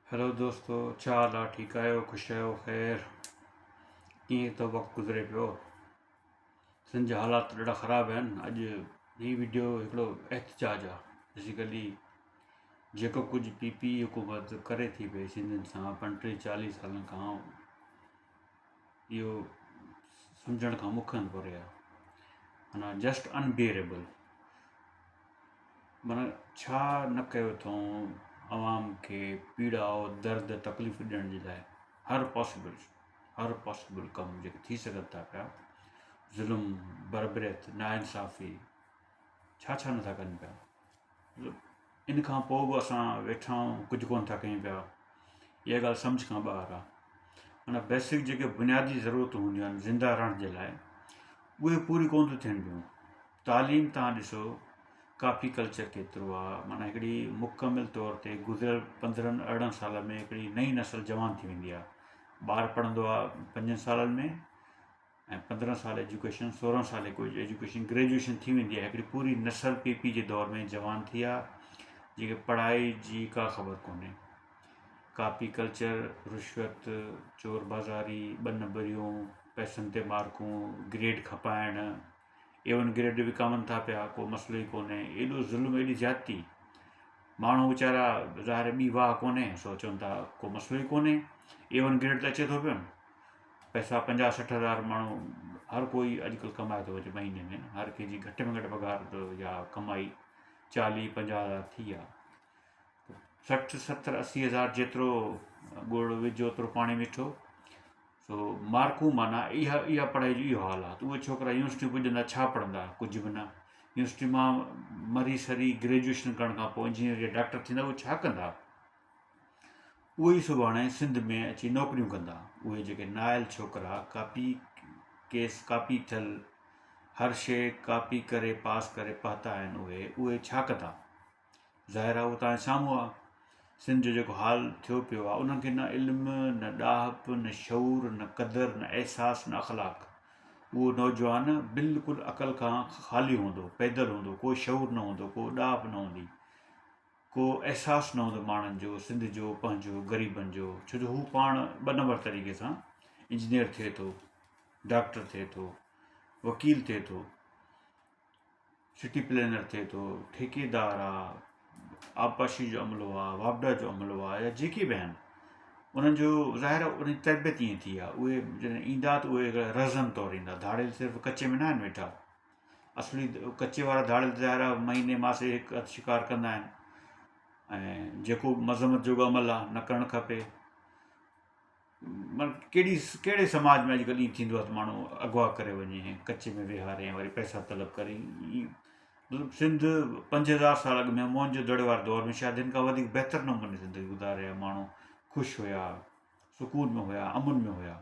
Hello دوستو ڇا حال آ ٺيڪ آهيو خوش آهيو خير ڪيئن ٿو وقت گذري پيو سنڌ جا حالات ڏاڍا خراب آهن اڄ هي ويڊيو هڪڙو احتجاج آ بيسيڪلي جيڪو ڪجهه پي پي حڪومت ڪري ٿي پئي سنڌين سان پنٽيهه چاليهه سالن کان اهو سمجهڻ کان مون کان پري آ معنيٰ جسٽ انبيئريبل معنيٰ ڇا نه ڪيو اٿئون عوام کي پيڙاء درد تڪليف ڏيڻ جي لاء هر پاسيبل هر پاسيبل ڪم جيڪي ٿي سگهن ٿا پيا ظلم بربريت ناانصافي ڇا ڇا نٿا ڪن پيا ان کان پوء به اسان ويٺا آهيون ڪجهه ڪونه ٿا ڪيون پيا اها ڳالهه سمجهه کان ٻاهر آهي معنيٰ بيسڪ جيڪي بنيادي ضرورتون هونديون آهن زنده رهڻ جي لاء اهي پوريون ڪونه ٿيون ٿين پيون تعليم تان ڏسو ڪاپي ڪلچر ڪيترو آ معنيٰ هڪڙي مڪمل طور تي گذريل پندرهن ارڙهن سالن ۾ هڪڙي نئين نسل جوان ٿي ويندي آ ٻار پڙهندو آ پنجن سالن ۾ ۽ 15 سال ايجوڪيشن 16 سال ايجوڪيشن گريجوئيشن ٿي ويندي آ هڪڙي پوري نسل پي پي جي دور ۾ جوان ٿي آ جيڪي پڙهائي جي ڪا خبر ڪونهي ڪاپي ڪلچر رشوت چور بازاري ٻه نمبريون پئسن تي مارڪون گريڊ کپائڻ اي ون گريڊ وڪامن ٿا پيا ڪو مسئلو ئي ڪونهي ايڏو ظلم ايڏي زيادتي ماڻهو ويچارا ظاهر ٻي واهه ڪونهي سو چون ٿا ڪو مسئلو ئي ڪونهي اي ون گريڊ ته اچي ٿو پيو پئسا پنجاهه 60 هزار ماڻهو هر ڪوئي اڄڪلهه ڪمائي ٿو وڃي مهيني ۾ هر ڪنهن جي گهٽ ۾ گهٽ پگهار يا ڪمائي 40 50 هزار ٿي آ 60 70 80 هزار جيترو ڳڙ وجهه اوترو پاڻي مٺو سو مارڪون معنيٰ اها اها پڙهائي جو اهو حال آهي ته اهي ڇوڪرا يونيورسٽي پڄندا ڇا پڙهندا ڪجهه به نه يونيورسٽي مان مري سري گريجوئيشن ڪرڻ کان پوء انجنيئر يا ڊاڪٽر ٿيندا اهي ڇا ڪندا اهي ئي سڀاڻي سنڌ ۾ اچي نوڪريون ڪندا اهي جيڪي نااهل ڇوڪرا ڪاپي ڪيس ڪاپي ٿيل هر شيء ڪاپي ڪري پاس ڪري پهتا آهن اهي اهي ڇا ڪندا ظاهر آهي اهو توهان جي سامهون آهي. سنڌ جو جيڪو حال ٿيو پيو آهي انهن کي نه علم نه ڏاهپ نه شعور نه قدر نه احساس نه اخلاق. اهو نوجوان بلڪل عقل کان خالي هوندو، پيدل هوندو، ڪو شعور نه هوندو، ڪو ڏاهپ نه هوندي، ڪو احساس نه هوندو ماڻهن جو، سنڌ جو، پنهنجو، غريبن جو، ڇو جو هو پاڻ ٻه نمبر طريقي سان انجنيئر ٿئي ٿو، ڊاڪٽر ٿئي ٿو، وڪيل ٿئي ٿو. سٽي پلانر ٿئي ٿو، ٺيڪيدار آ، آبپاشي جو عملو آ، واپڊا جو عملو آ يا جيڪي به آهن انهن جو ظاهر آ انهن جي تربيت ائين ٿي آ اهي جڏهن ايندا ته اهي رهزن طور ايندا ڌاڙيل صرف ڪچي ۾ نه آهن ويٺا اصلي ڪچي وارا ڌاڙيل ظاهر آ مهيني ماسي هڪ اڌ شڪار ڪندا آهن ۽ جيڪو مذمت جوڳو عمل آ نه ڪرڻ کپي. مطلب ڪهڙي ڪهڙي سماج ۾ اڄڪلهه ائين ٿيندو آهي ته ماڻهو اغوا ڪري وڃي ڪچي ۾ ويهاري ۽ وري پئسا طلب ڪري مطلب سنڌ 5000 سال اڳ ۾ موهن جو دڙي واري دور ۾ شايد هن کان وڌيڪ بهتر نموني زندگي گذاري رهيا ماڻهو خوش هيا سڪون ۾ هيا امن ۾ هيا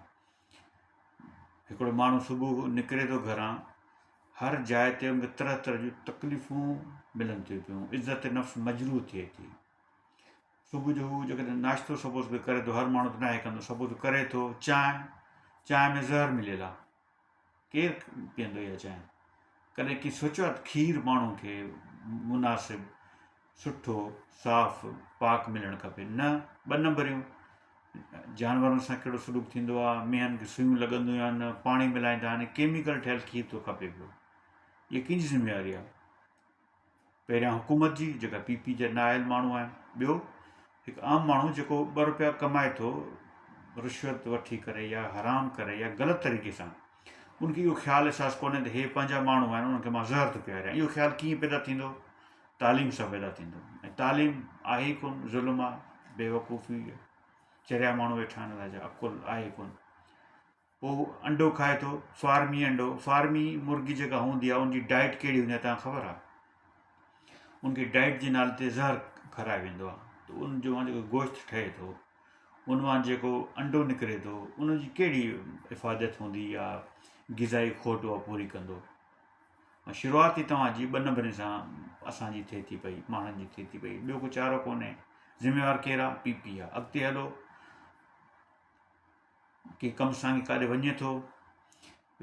هڪڙو ماڻهو صبح نڪري ٿو گهران هر جاء تي ان کي طرح طرح جون تڪليفون ملن ٿيون پيون عزت نفس مجروح ٿئي ٿي صبح جو هو جيڪڏهن ناشتو سپوز به ڪري ٿو هر ماڻهو ته ناهي ڪندو سپوز ڪري ٿو چانهه چانهه ۾ زهر مليل آهي ڪير پيئندو اها چانهه ڪڏهن ڪنهن سوچيو آهي ته کير ماڻهو کي مناسب سٺو صاف پاڪ ملڻ کپي نه ٻه نمبريون جانورن سان ڪهڙو سلوڪ ٿيندو آهي مينهن کي سيون لڳنديون آهن پاڻي ملائيندا آهن ڪيميڪل ٺهيل کير ٿو کپي پيو اها ڪنهن جي ذميواري آهي پهريان حڪومت جي جيڪا پي پي جا نااهل ماڻهو آهن ٻيو هڪ عام ماڻهو جيڪو ٻه روپيا ڪمائي ٿو رشوت وٺي ڪري يا حرام ڪري يا غلط طريقي سان ان کي اهو خيال احساس ڪونهي ته هي پنهنجا ماڻهو آهن انهن کي مان زهر ٿو پياريان اهو خيال ڪيئن پيدا ٿيندو تعليم سان پيدا ٿيندو ۽ تعليم آهي ئي ڪون ظلم آهي بيوقوفي چريا ماڻهو ويٺا آهن الائي ڇا عقل آهي ڪون پوء هو انڊو کائي ٿو، فارمي انڊو، فارمي مرغي جيڪا هوندي آهي ان جي ڊائيٽ ڪهڙي هوندي آهي توهان کي خبر آهي؟ ان کي ڊائيٽ جي نالي تي زهر کارايو ويندو آهي ته ان جو جيڪو گوشت ٺهي ٿو ان مان جيڪو انڊو نڪري ٿو ان جي ڪهڙي افاديت هوندي يا غذائي کوٽ اها پوري ڪندو ۽ شروعات ئي توهان جي ٻه نمبرين سان اسان جي ٿئي ٿي پئي ماڻهن جي ٿئي ٿي پئي ٻيو ڪو چارو ڪونهي ذميوار ڪير آهي پي پي آهي اڳتي هلو ڪنهن ڪم سانگي ڪاڏي وڃي ٿو،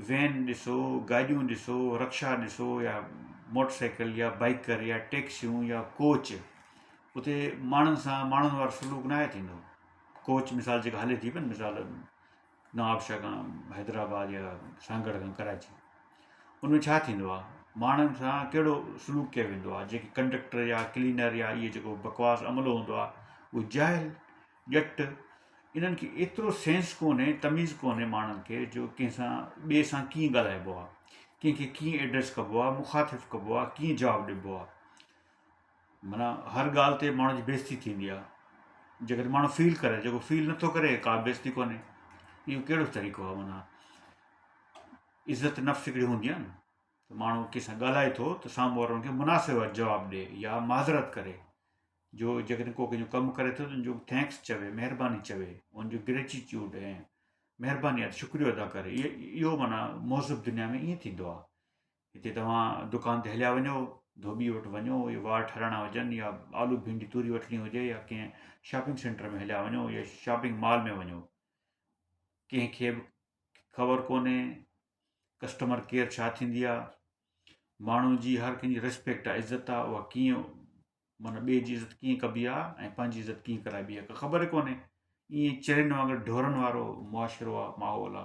وين ڏسو، گاڏيون ڏسو، رڪشا ڏسو يا موٽر سائيڪل يا بائيڪر يا ٽيڪسيون يا ڪوچ، اتي ماڻهن سان ماڻهن وارو سلوڪ ناهي ٿيندو. ڪوچ مثال جيڪا هلي ٿي پئي مثال نوابشاهه کان حيدرآباد يا سانگهڙ کان ڪراچي ان ۾ ڇا ٿيندو آهي ماڻهن سان ڪهڙو سلوڪ ڪيو ويندو آهي جيڪي ڪنڊڪٽر يا ڪلينر يا اهي جيڪو بڪواس عملو هوندو آهي اهو جاهل ڄٽ انهن کي ايترو سينس ڪونهي تميز ڪونهي ماڻهن کي جو ڪنهن سان ٻئي سان ڪيئن ڳالهائبو آهي ڪنهن کي ڪيئن ايڊريس ڪبو آهي مخاطب ڪبو آهي ڪيئن جواب ڏبو آهي معنيٰ هر ڳالهه تي ماڻهو جي بيعزتي ٿيندي آهي جيڪڏهن ماڻهو فيل ڪري جيڪو فيل نٿو ڪري ڪا بيعزتي ڪونهي اهو ڪهڙو طريقو آهي معنيٰ عزت نفس هڪڙي هوندي آهي نه ته ماڻهو ڪنهن سان ڳالهائي ٿو ته سامهون وارو ان کي مناسب جواب ڏي يا معذرت ڪري جو جيڪڏهن ڪو ڪنهن جو ڪم ڪري ٿو ته ان جو thanks چوي مهرباني چوي ان جو گريٽيٽيوڊ ۽ مهرباني شڪريو ادا ڪري اهو معنيٰ مهذب دنيا ۾ ائين ٿيندو آهي هتي توهان دڪان تي هليا وڃو، ڌوٻيء وٽ وڃو يا وار ٺهرائڻا هجن يا آلو ڀينڊي توري وٺڻي هجي يا ڪنهن شاپنگ سينٽر ۾ هليا وڃو يا شاپنگ مال ۾ وڃو ڪنهن کي به خبر ڪونهي ڪسٽمر ڪيئر ڇا ٿيندي آ ماڻهو جي هر ڪنهن جي ريسپيڪٽ آ عزت آ اها ڪيئن معنيٰ ٻئي جي عزت ڪيئن ڪبي آ ۽ پنهنجي عزت ڪيئن ڪرائبي آ خبر ئي ڪونهي ائين چرين وانگر ڍورن وارو معاشرو آ ماحول آ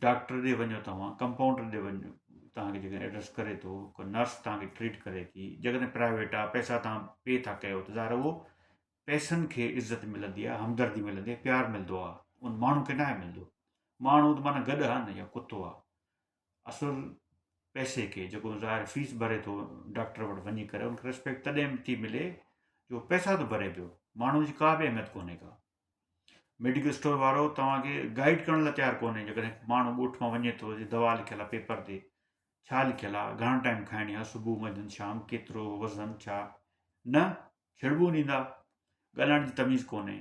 ڊاڪٽر ڏي وڃو توهان ڪمپائونڊر ڏي وڃو توهان کي جيڪڏهن ايڊريس ڪري ٿو ڪو نرس توهان کي ٽريٽ ڪري ٿي جيڪڏهن پرائيويٽ آهي پئسا توهان پي ٿا ڪيو ته ظاهر اهو پئسن کي عزت ملندي آهي همدردي ملندي آهي پيار ملندو آهي ان ماڻهو کي ناهي ملندو ماڻهو ته معنيٰ گڏ آهي نه يا ڪتو آهي اصل پئسي کي جيڪو ظاهر فيس ڀري ٿو ڊاڪٽر وٽ وڃي ڪري ان کي ريسپيڪٽ تڏهن ٿي ملي جو پئسا ٿو ڀري پيو ماڻهو جي ڪا به اهميت ڪونهي ڪا ميڊيڪل اسٽور وارو توهان کي گائيڊ ڪرڻ لاء تيار ڪونهي جيڪڏهن ماڻهو ڳوٺ مان وڃي ٿو جي دوا لکيل آهي پيپر تي ڇا لکيل آهي گهڻا ٽائيم کائڻي آهي صبح منجهند شام ڪيترو وزن ڇا نه ڇڙبو ڏيندا ڳالهائڻ جي تميز ڪونهي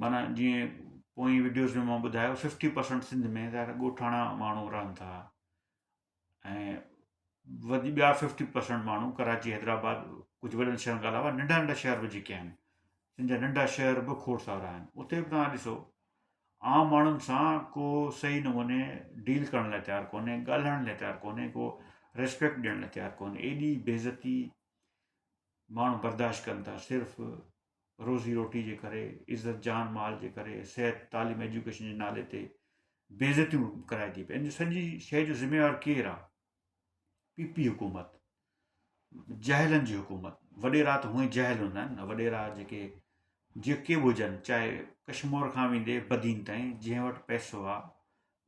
معنيٰ جيئن پوئين وڊيوز ۾ مان ٻڌايو 50% سنڌ ۾ ظاهر ڳوٺاڻا ماڻهو رهن ٿا ۽ وڌي ٻيا 50% ماڻهو ڪراچي حيدرآباد ڪجهه وڏن شهرن کان علاوه ننڍا ننڍا شهر به جيڪي آهن سنڌ جا ننڍا شهر به کوڙ سارا آهن اتي به توهان ڏسو عام ماڻهن سان ڪو صحيح نموني ڊيل ڪرڻ لاء تيار ڪونهي ڳالهائڻ لاء تيار ڪونهي ڪو ريسپيڪٽ ڏيڻ لاء تيار ڪونهي ايڏي بيعزتي ماڻهو برداشت ڪن ٿا صرف روزي روٽي جي ڪري، عزت جان مال جي ڪري، صحت تعليم ايجوڪيشن جي نالي تي بيعزتيون ڪرائي ٿي پئي ان سڄي شيء جو ذميوار ڪير آ؟ پي پي حڪومت جاهلن جي حڪومت وڏيرا ته هونئن جاهل هوندا آهن نه وڏيرا جيڪي جيڪي به هجن چاهي ڪشمور کان ويندي بدين تائين جنهن وٽ پئسو آ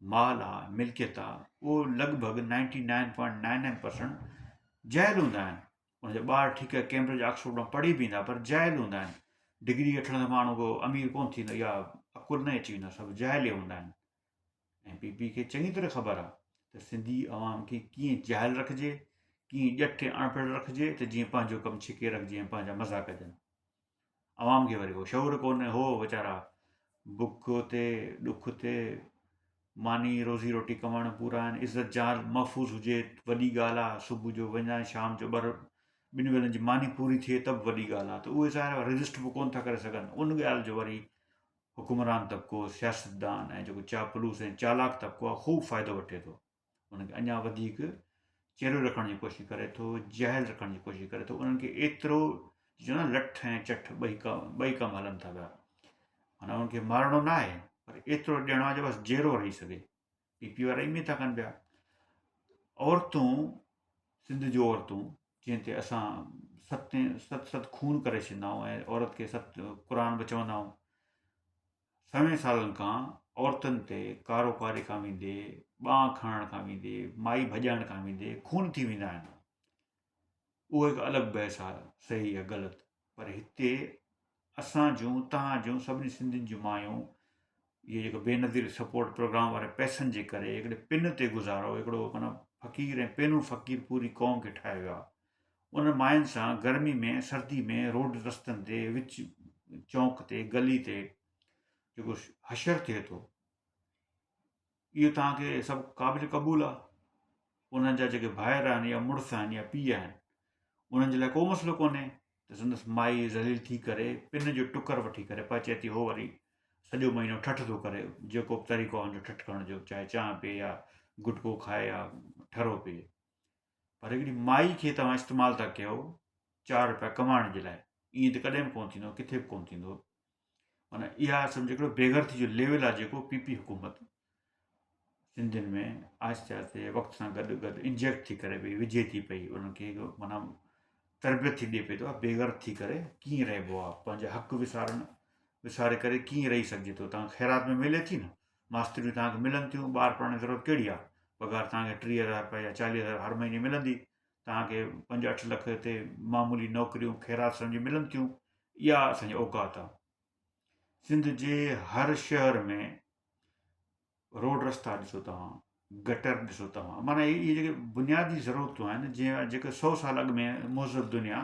مال آ ملڪيت آ اهو لڳ ڀڳ ninety nine point nine nine percent جاهل هوندا آهن ان جا ٻار ٺيڪ آهي ڪيمبرج آڪسفورڊ مان پڙهي به ايندا پر جاهل هوندا آهن ڊگري وٺڻ سان ماڻهو ڪو امير ڪونه ٿيندو يا عقل نه اچي ويندو سڀ جاهل ئي هوندا آهن ۽ پي پي کي چڱي طرح خبر آهي ته سنڌي عوام کي ڪيئن جاهل رکجي ڪيئن ڄٽ ۽ اڻپڙهيل رکجي ته جيئن پنهنجو ڪم ڇڪي رکجي ۽ پنهنجا مزا ڪجن عوام کي وري ڪو شعور ڪونهي هو ويچارا بک تي ڏک تي ماني روزي روٽي ڪمائڻ پورا آهن عزت جان محفوظ هجي وڏي ڳالهه آهي صبح جو وڃان شام جو ٻر ٻن ويلن جي ماني پوري ٿئي ته به وڏي ڳالهه آهي ته اهي ظاهر رجسٽ به ڪونه ٿا ڪري سگهن ان ڳالهه جو وري حڪمران طبقو سياستدان ۽ جيڪو چاپلوس ۽ چالاڪ طبقو آهي خوب فائدو وٺي ٿو انهن کي اڃا وڌيڪ چيرو رکڻ جي ڪوشش ڪري ٿو جاهل رکڻ جي ڪوشش ڪري ٿو انهن کي ايترو جو نه لٺ ۽ چٺ ٻئي ڪم ٻئي ڪم هلن ٿا پيا معنيٰ انهن کي مارڻو نه آهي پر ايترو ڏيڻو آهي جو بس جيرو رهي سگهي پي پي وارا ائين ٿا ڪن پيا عورتون سنڌ جون عورتون جنهن تي اسان ست ست ست خون ڪري ڇڏيندا آهيون ۽ عورت کي ست قرآن به چوندا آهيون سوين سالن کان عورتن تي ڪاروڪاري کان ويندي، ٻانهن کڻڻ کان ويندي، مائي ڀڄائڻ کان ويندي خون ٿي ويندا آهن. اهو هڪ الڳ بحث آهي صحيح يا غلط پر هتي اسان جون توهان جون سڀني سنڌين جون مايون اهي جيڪو بينظير سپورٽ پروگرام واري پئسن جي ڪري هڪڙي پن تي گذارو هڪڙو معنيٰ فقير ۽ پينو فقير پوري قوم کي ٺاهيو ويو آهي انهن ماين سان گرمي ۾ سردي ۾ روڊ رستن تي وچ چونڪ تي گلي تي جيڪو حشر ٿئي ٿو اهو توهان کي سڀ قابل قبول آهي انهن جا جيڪي ڀائر آهن يا مڙس آهن يا پيء آهن انهن جي لاء ڪو مسئلو ڪونهي ته سندس مائي ذليل ٿي ڪري پن جو ٽڪر وٺي ڪري پهچي ٿي هو وري سڄو مهينو ٺٺ ٿو ڪري جيڪو به طريقو آهي ان جو ٺٺ ڪرڻ جو چاهي چانهه پي يا گٽڪو کائي يا ٺرو پي پر هڪڙي مائي کي توهان استعمال ٿا ڪيو چار روپيا ڪمائڻ جي لاء ائين ته ڪڏهن به ڪونه ٿيندو ڪٿي به ڪونه ٿيندو. معنيٰ اها سمجهه هڪڙو بيغرتي جو ليول آهي جيڪو پي پي حڪومت سنڌين ۾ آهستي آهستي وقت سان گڏ گڏ انجيڪٽ ٿي ڪري پئي وجهي ٿي پئي انهن کي معنيٰ تربيت ٿي ڏي پئي ته بيغرت ٿي ڪري ڪيئن رهبو آهي پنهنجا حق وسارڻ وساري ڪري ڪيئن رهي سگهجي ٿو تان خيرات ۾ ملي ٿي نه ماستريون تان کي ملن ٿيون ٻار پڙهڻ جي ضرورت ڪهڙي آهي پگهار تان کي 30,000 روپيا يا 40,000 هر مهيني ملندي تان کي 5 8 لک تي معمولي نوڪريون خيرات سمجهي ملن ٿيون اها اسان جي اوقات آهي سنڌ جي هر شهر ۾ روڊ رستا ڏسو توهان گٽر ڏسو توهان معنيٰ اهي جيڪي بنيادي ضرورتون آهن جيئن جيڪي 100 سال اڳ ۾ مهذب دنيا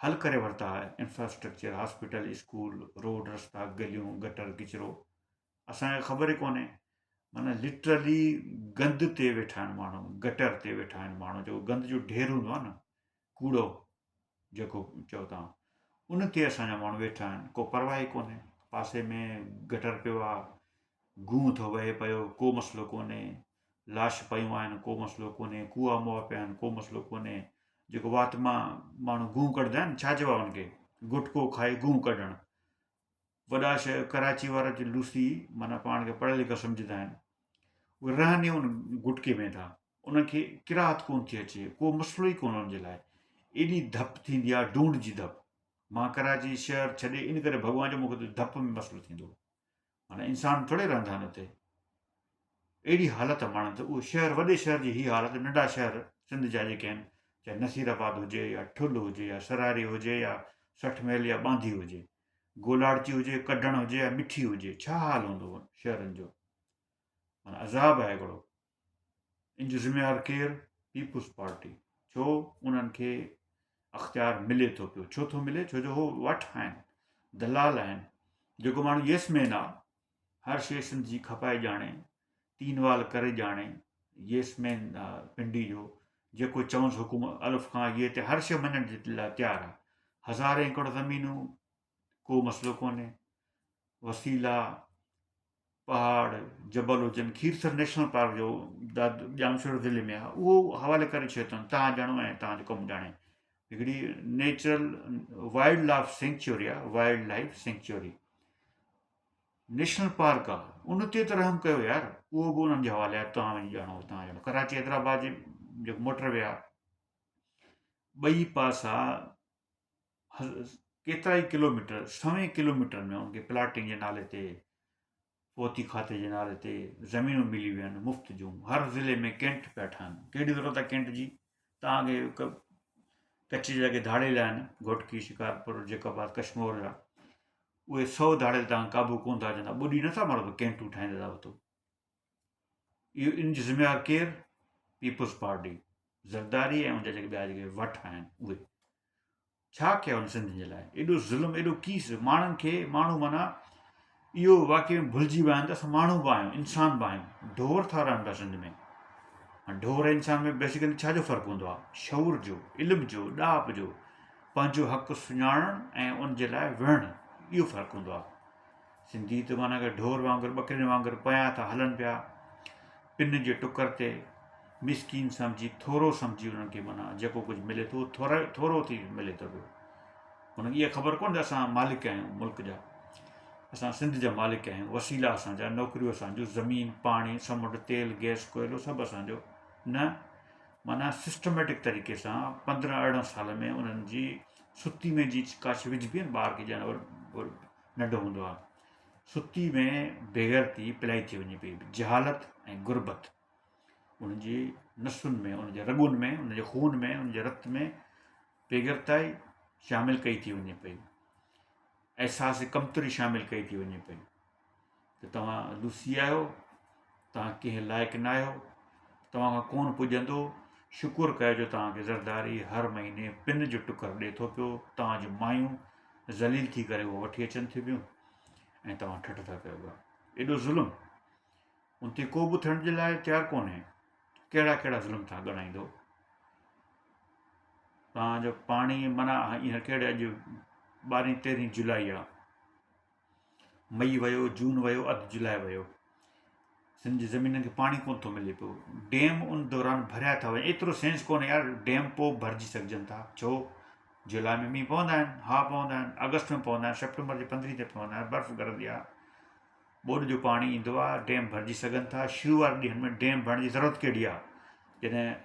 حل ڪري ورتا هئا انفراسٽرڪچر هاسپيٽل اسڪول روڊ رستا گليون گٽر ڪچرو اسانکي خبر ئي ڪونهي معنيٰ لٽرلي گند تي ويٺا آهن ماڻهو گٽر تي ويٺا آهن ماڻهو جيڪو گند جو ڍير هوندو آهي نه ڪوڙو جيڪو چئو تان ان تي اسان جا ماڻهو ويٺا آهن ڪو پرواهه ئي ڪونهي پاسي ۾ گٽر پيو آ گونهه ٿو وهي پيو ڪو مسئلو ڪونهي لاش پيون آهن ڪو مسئلو ڪونهي ڪوئا مئا پيا آهن ڪو مسئلو ڪونهي جيڪو وات مان ماڻهو گونهه ڪڍندا آهن ڇا چئبو آهي ان کي گٽڪو کائي گونهه ڪڍڻ وڏا شهر ڪراچي وارا جي لوسي معنيٰ پاڻ کي پڙهيل لکيل سمجهندا آهن اهي رهن ئي ان گٽڪي ۾ ٿا انهن کي ڪراهت ڪون ٿي اچي ڪو مسئلو ئي ڪون انهن جي لاء ايڏي ڌپ ٿيندي آهي ڊونڊ جي ڌپ مان ڪراچي شهر ڇڏي ان ڪري ڀڳوان جو مونکي ڌپ ۾ مسئلو ٿيندو معنيٰ انسان ٿوري رهندا آهن اتي اهڙي حالت ماڻهن ته اهو شهر وڏي شهر جي هي حالت ننڍا شهر سنڌ جا جيڪي آهن چاهي نصير آباد هجي يا ٺل هجي يا سراري هجي يا 60 ميل يا ٻانڌي هجي گولاڙچي هجي ڪڍڻ هجي يا مٺي هجي ڇا حال هوندو شهرن جو معنيٰ عذاب آهي هڪڙو ان جو ذميوار ڪير پيپلز پارٽي ڇو انهن کي اختيار ملي ٿو پيو ڇو ٿو ملي ڇو جو هو وٺ آهن دلال آهن جيڪو ماڻهو يس مين آ هر شيء سنڌ جي کپائي ڄاڻي تين وال ڪري ڄاڻي يس مين آ پنڊي جو جيڪو چونس حڪم الف کان يي تي هر شيء مڃڻ جي لاء تيار آ هزارين ايڪڙ زمينون ڪو مسئلو ڪونهي وسيلا پهاڙ جبل هجن کيرٿر نيشنل پارڪ جو داد ڄامشورو ضلعي ۾ آهي اهو حوالي ڪري ڇڏيو اٿن تان ڄاڻو ۽ تان جو ڪم ڄاڻي هڪڙي نيچرل وائلڊ لائف سينڪچوري آهي wild life sanctuary national park آهي ان تي ته رحم ڪيو يار اهو به انهن جي حوالي آهي توهان وڃي ڄاڻو تان ڄاڻو ڪراچي حيدرآباد جي جيڪو موٽر وي آهي ٻئي پاسا ڪيترائي ڪلوميٽر سوين ڪلوميٽر ۾ ان کي پلاٽنگ جي نالي تي فوتي کاتي جي نالي تي زمينون ملي ويون آهن مفت جون هر ضلعي ۾ ڪينٽ پيا ٺهن ڪهڙي ضرورت آهي ڪينٽ جي توهان کي ڪچي جا جيڪي ڌاڙيل آهن گهوٽڪي شڪارپور جيڪب آباد ڪشمور جا اهي 100 ڌاڙيل توهان قابو ڪون ٿا اچن ٻڏي نٿا مرو ته ڪينٽون ٺاهيندا ٿا وتو اهو ان جو ذميوار ڪير پيپلز پارٽي زرداري ۽ ان جا جيڪي ٻيا جيڪي وٺ آهن اهي ڇا ڪيو هن سنڌين جي لاء ايڏو ظلم ايڏو ڪيس ماڻهن کي ماڻهو معنيٰ اهو واقعي ۾ ڀلجي ويا آهن ته اسان ماڻهو به آهيون انسان به آهيون ڍور ٿا رهن پيا سنڌ ۾ ڍور ۽ انسان ۾ بيسيڪلي ڇا جو فرق هوندو آهي شعور جو علم جو ڏاهپ جو پنهنجو حق سڃاڻڻ ۽ ان جي لاء وڙهڻ اهو فرق هوندو آهي سنڌي ته معنيٰ ڪه ڍور وانگر ٻڪرين وانگر پيا ٿا هلن پيا پن جي ٽڪر تي مسڪين سمجهي ٿورو سمجهي انهن کي معنيٰ جيڪو ڪجهه ملي ٿو ٿورو ٿورو ٿي ملي ٿو پيو انهن کي اها خبر ڪونه ته اسان مالڪ آهيون ملڪ جا اسان سنڌ جا مالڪ آهيون وسيلا اسان جا نوڪريون اسان جون زمين پاڻي سمنڊ تيل گئس ڪوئلو سڀ اسان جو نه معنيٰ سسٽميٽڪ طريقي سان 15 18 سال ۾ انهن جي ستي ۾ جي ڪاش وجهبي آهي ٻار کي ڄڻ ننڍو هوندو آهي ستي ۾ بيغيرتي پلائي ٿي وڃي پئي جهالت ۽ غربت ان جي نسن ۾ ان جي رڳن ۾ ان جي خون ۾ ان جي رت ۾ بيغيرتائي شامل ڪئي ٿي وڃي پئي احساس ڪمتري شامل ڪئي ٿي وڃي پئي ته توهان لوسي آهيو، توهان ڪنهن لائق نه آهيو، توهان کان ڪونه پڄندو، شڪر ڪيو جو توهان کي زرداري هر مهيني پن جو ٽڪر ڏي ٿو پيو، توهان جون مايون ذليل ٿي ڪري اهو وٺي اچن ٿيون پيون ۽ توهان ٺٺ ٿا ڪيو پيا. ايڏو ظلم ان تي ڪو به ٿيڻ جي لاء تيار ڪونهي. ڪهڙا ڪهڙا ظلم ٿا ڳڻائيندو. توهان جو پاڻي معنيٰ هينئر ڪهڙي اڄ 12 13 جولائي آ. مئي ويو، جون ويو، اڌ جولاء ويو. سنڌ جي زمينن کي پاڻي ڪونه ٿو ملي پيو. ڊيم ان دوران ڀريا ٿا وڃن. ايترو سينس ڪونهي يار ڊيم پوء ڀرجي سگهجن ٿا. ڇو؟ جولاء ۾ مينهن پوندا آهن، ها پوندا آهن، آگسٽ ۾ پوندا آهن، سيپٽمبر جي پندرهين تي پوندا آهن، برف ڳرندي آهي، ٻوڏ جو پاڻي ايندو آهي، ڊيم ڀرجي سگهن ٿا، شروع وارن ڏينهن ۾ ڊيم ڀرڻ جي ضرورت ڪهڙي آهي؟ جڏهن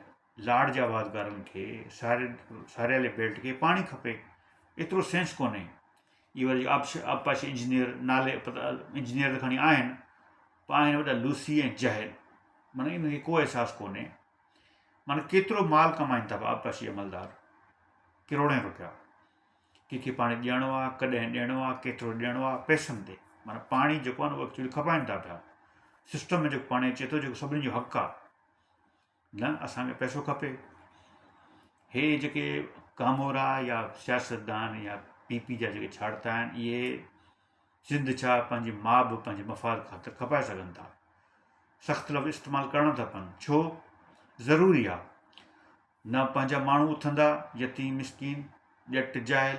لاڙ جي آبادگارن کي ساري ساريالي بيلٽ کي پاڻي کپي، ايترو سينس ڪونهي. اهي وري آبپاشي انجنيئر نالي انجنيئر ته کڻي آهن پر آهن وڏا لوسي ۽ جاهل معنيٰ انهن کي ڪو احساس ڪونهي معنيٰ ڪيترو مال ڪمائين ٿا آبپاشي عملدار ڪروڙين روپيا ڪنهن کي پاڻي ڏيڻو آهي ڪڏهن ڏيڻو آهي ڪيترو ڏيڻو آهي پئسن تي معنيٰ پاڻي جيڪو آهي نه اهو ايڪچولي کپائين ٿا پيا سسٽم ۾ جيڪو پاڻي اچي ٿو جيڪو سڀني جو حق آهي نه اسانکي پئسو کپي هي جيڪي ڪامورا يا سياستدان يا پي پي جا جيڪي ڇاڙتا آهن اهي سنڌ ڇا پنهنجي ماء به پنهنجي مفاد خاطر کپائي سگهن ٿا. سخت لفظ استعمال ڪرڻ کپن. ڇو؟ ضروري آ. نه پنهنجا ماڻهو اٿندا يتيم مسڪين ڄٽ جاهل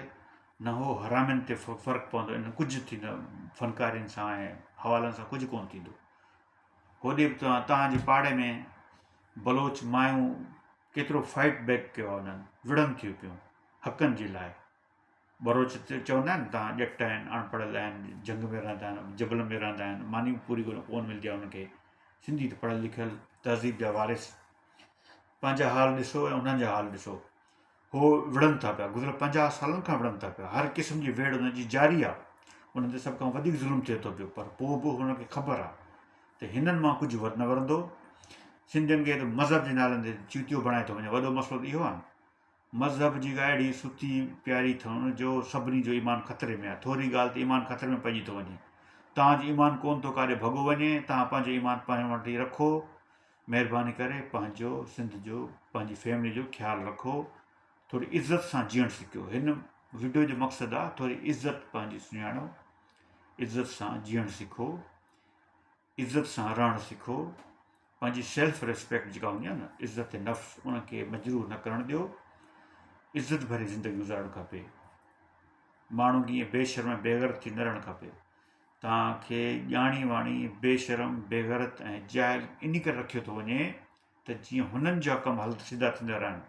نه هو حرامين تي فرق پوندو انهن ڪجهه ٿيندو فنڪارين سان ۽ حوالن سان ڪجهه ڪونه ٿيندو. هوڏي به توهان توهان جي پاڙي ۾ بلوچ مايون ڪيترو فائٽ بيڪ ڪيو آ انهن وڙهن ٿيون پيون حقن جي لاء. ٻروچ چوندا آهن تان ڄٽ آهن اڻ پڙهيل آهن جهنگ ۾ رهندا آهن جبل ۾ رهندا آهن ماني به پوري ڪونه ملندي آهي انهن کي سنڌي ته پڙهيل لکيل تهذيب جا وارث پنهنجا حال ڏسو ۽ انهن جا حال ڏسو هو وڙهن ٿا پيا گذريل 50 سالن کان وڙهن ٿا پيا هر قسم جي ويڙهه انهن جي جاري آهي انهن تي سڀ کان وڌيڪ ظلم ٿئي ٿو پيو پر پوء به هنن کي خبر آهي ته هنن مان ڪجهه ور نه ورندو سنڌين کي ته مذهب جي نالن تي چوتيو بڻائي ٿو وڃي وڏو مسئلو ته اهو آهي مذهب جي ڪا اهڙي ستي پياري ٿئون جو سڀني جو ايمان خطري ۾ آهي. ٿوري ڳالهه تي ايمان خطري ۾ پئجي ٿو وڃي. توهان جو ايمان ڪونه ٿو ڪاڏي ڀڳو وڃي. توهان پنهنجو ايمان پنهنجي وٽ ئي رکو. مهرباني ڪري پنهنجو، سنڌ جو، پنهنجي فيملي جو خيال رکو. ٿوري عزت سان جيئڻ سکيو. هن وڊيو جو مقصد آهي ٿوري عزت پنهنجي سڃاڻو. عزت سان جيئڻ سکو. عزت سان رهڻ سکو، پنهنجي سيلف ريسپيڪٽ جيڪا هوندي آهي نه عزت نفس ان کي مجروح نه ڪرڻ ڏيو، عزت ڀري زندگي گذارڻ کپي، ماڻهو کي ائين بي شرم ۽ بيغيرت ٿي نه رهڻ کپي، توهان کي ڄاڻي واڻي بي شرم، بيغيرت ۽ جاهل انهي ڪري رکيو ٿو وڃي ته جيئن هنن جا ڪم هل سڌا ٿيندا رهن،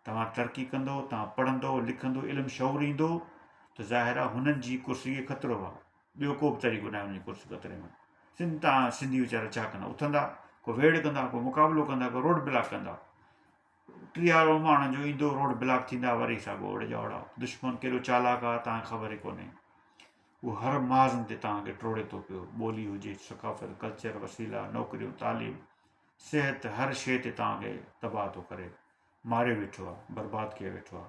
توهان ترقي ڪندو، توهان پڙهندو، لکندو، علم شعور ايندو ته ظاهر آهي هنن جي ڪرسي کي خطرو آهي. ٻيو ڪو به طريقو ناهي انهن جي ڪرسي خطري ۾. سنڌ تان سنڌي ويچارا ڇا ڪندا؟ اٿندا، ڪو ويڙهه ڪندا، ڪو مقابلو ڪندا، ڪو روڊ بلاڪ ڪندا. ٽيهارو ماڻهن جو ايندو روڊ بلاڪ ٿيندا وري ساڳو اوڙي جا اوڙا. دشمن ڪيڏو چالاڪ آ توهان کي خبر ئي ڪونهي. اهو هر محاذن تي توهان کي ٽوڙي ٿو پيو. ٻولي هجي، ثقافت، ڪلچر، وسيلا، نوڪريون، تعليم، صحت هر شيء تي توهان کي تباهه ٿو ڪري. ماريو ويٺو آ، برباد ڪيو ويٺو آ.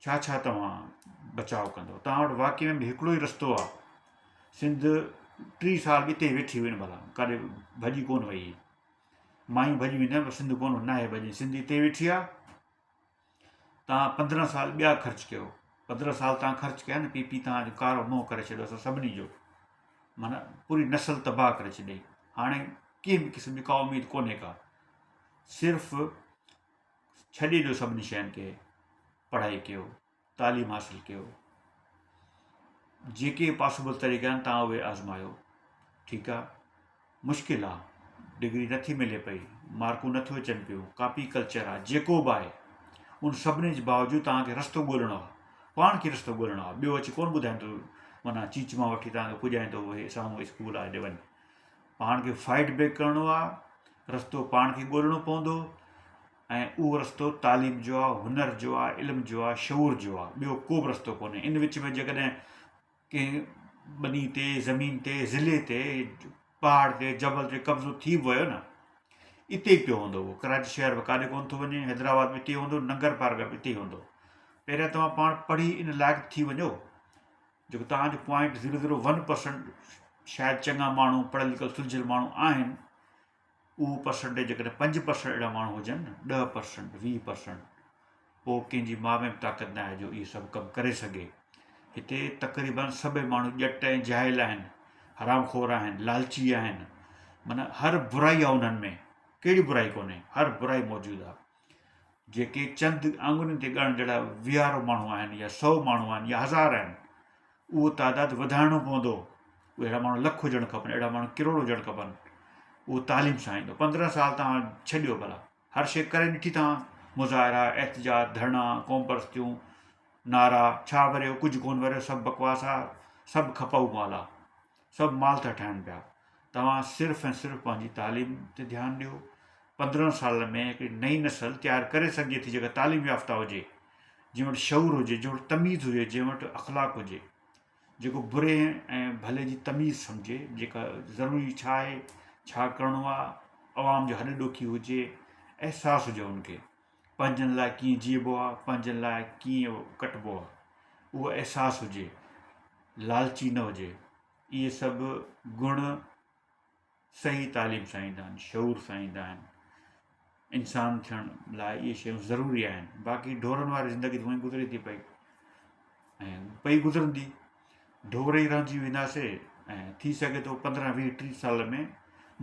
ڇا ڇا توهان بچاء ڪندو؟ توهان وٽ واقعي ۾ به هڪڙو ئي رستو آ. سنڌ 30 سال به اتي ئي ويٺي هئي نه ڀلا، ڪاڏي ڀڄي ڪونه وئي هئي. مايون ڀڄي وينديون آهن پر سنڌ ڪونه ناهي ڀڄي، سنڌ اتي ئي ويٺي آ. توهان 15 سال ٻيا خرچ ڪيو، 15 سال توهان خرچ ڪيا نه پي پي توهان جو ڪارو منهن ڪري ڇڏيو اسان سڀني جو، معنيٰ پوري نسل تباهه ڪري ڇڏيائين. هاڻي ڪنهن به قسم جي ڪا اميد ڪونهي ڪا، صرف ڇڏي ڏيو سڀني شين کي، پڙهائي ڪيو، تعليم حاصل ڪيو، جيڪي پاسبل طريقا آهن تان اهي آزمايو، ٺيڪ آ، مشڪل آ، ڊگري نٿي ملي پئي، مارڪون نٿيون اچن پيون، ڪاپي ڪلچر آ، جيڪو به آهي، ان سڀني جي باوجود توهان کي رستو ڳولڻو آ، پاڻ کي رستو ڳولڻو آ، ٻيو اچي ڪونه ٻڌائيندو، معنيٰ چيچ مان وٺي توهان کي پڄائيندو هي سامهون اسڪول آ هيڏي وڃ. پاڻ کي فائٽ بيڪ ڪرڻو آ، رستو پاڻ کي ڳولڻو پوندو ۽ اهو رستو تعليم جو آ، هنر جو آ، علم جو آ، شعور جو آ، ٻيو ڪو به رستو ڪونهي. ان وچ ۾ جيڪڏهن ڪنهن ٻني تي، زمين تي، ضلعي تي، پهاڙ تي، جبل تي قبضو ٿي به ويو نه، اتي ئي پيو هوندو اهو. ڪراچي شهر به ڪاڏي ڪونه ٿو وڃي، حيدرآباد به اتي ئي هوندو، ننگر پارڪر به اتي ئي هوندو. پهريان توهان پاڻ پڙهي ان لائق ٿي وڃو. جيڪو توهان جو point zero zero one percent شايد چڱا ماڻهو پڙهيل لکيل سلجهيل ماڻهو آهن اهو پرسنٽيج جيڪڏهن 5% اهڙا ماڻهو هجن نه 10% 20% پوء ڪنهن جي ماء ۾ به طاقت نه آهي جو اهي سڀ ڪم ڪري سگهي هتي تقريبن سڀئي ماڻهو ڄٽ ۽ جاهل آهن حرام خور آهن لالچي آهن معنيٰ هر برائي آهي انهن ۾ ڪهڙي برائي ڪونهي هر برائي موجود آهي جيڪي چند آڱرين تي ڳڻڻ جهڙا ويهارو ماڻهو آهن يا سئو ماڻهو آهن يا هزار آهن، اهو تعداد وڌائڻو پوندو. اهي اهڙا ماڻهو لک هجڻ کپن، اهڙا ماڻهو ڪروڙ هجڻ کپن. اهو تعليم سان ايندو. 15 سال توهان ڇڏيو ڀلا، هر شيء ڪري ڏٺي توهان، مظاهرا، احتجاج، ڌرڻا، قومپرستيون، نعرا ڇا وريو ڪجهه ڪون وريو سڀ بڪواس آ سڀ کپائو مال آ سڀ مال ٿا ٺاهن پيا توهان صرف ۽ صرف پنهنجي تعليم تي ڌيان ڏيو 15 سالن ۾ هڪڙي نئين نسل تيار ڪري سگهجي ٿي جيڪا تعليم يافته هجي جنهن وٽ شعور هجي جنهن وٽ تميز هجي جنهن وٽ اخلاق هجي جيڪو بري ۽ ڀلي جي تميز سمجهي جيڪا ضروري ڇا آهي ڇا ڪرڻو آ عوام جو هڏ ڏوکي هجي احساس هجي ان کي پنهنجن لاء ڪيئن جيئبو آ، پنهنجن لاء ڪيئن ڪٽبو آ، اهو احساس هجي، لالچي نه هجي، اهي سڀ گڻ صحيح تعليم سان ايندا آهن، شعور سان ايندا آهن، انسان ٿيڻ لاء اهي شيون ضروري آهن، باقي ڍورن واري زندگي ته هونئن ئي گذري ٿي پئي ۽ پئي گذرندي، ڍور ئي رهجي وينداسي ۽ ٿي سگهي ٿو 15 20 30 سال ۾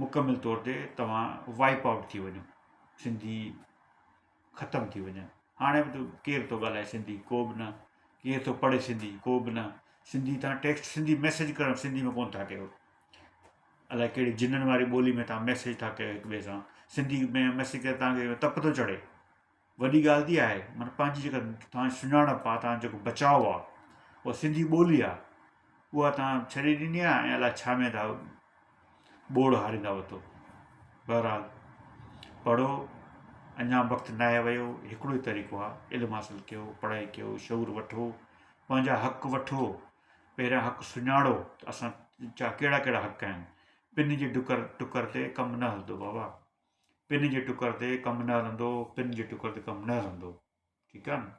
مڪمل طور تي توهان وائپ آئوٽ ٿي وڃو. سنڌي ختم ٿي وڃن هاڻي به ڪير ٿو ڳالهائي سنڌي ڪو به نه ڪير ٿو پڙهي سنڌي ڪو به نه سنڌي تان ٽيڪسٽ سنڌي ميسيج ڪرڻ سنڌي ۾ ڪون ٿا ڪيو الائي ڪهڙي جنن واري ٻولي ۾ تان ميسيج ٿا ڪيو هڪ ٻئي سان سنڌي ۾ ميسيج ڪري تان کي تپ ٿو چڙهي وڏي ڳالهه ٿي آهي معنيٰ پنهنجي جيڪا تان سڃاڻپ آهي تان جيڪو بچاء آهي اها سنڌي ٻولي آهي اها تان ڇڏي ڏني آهي ۽ الائي ڇا ۾ ٿا ٻوڙ هاريندا وتو. بهرحال پڙهو اڃا وقت ناهي ويو هڪڙو ئي طريقو آهي علم حاصل ڪيو پڙهائي ڪيو شعور وٺو پنهنجا حق وٺو پهريان حق سڃاڻو ته اسان جا ڪهڙا ڪهڙا حق آهن پن جي ڊڪر ٽڪر تي ڪم نه هلندو بابا پن جي ٽڪر تي ڪم نه هلندو پن جي ٽڪر تي ڪم نه هلندو ٺيڪ آهي نه.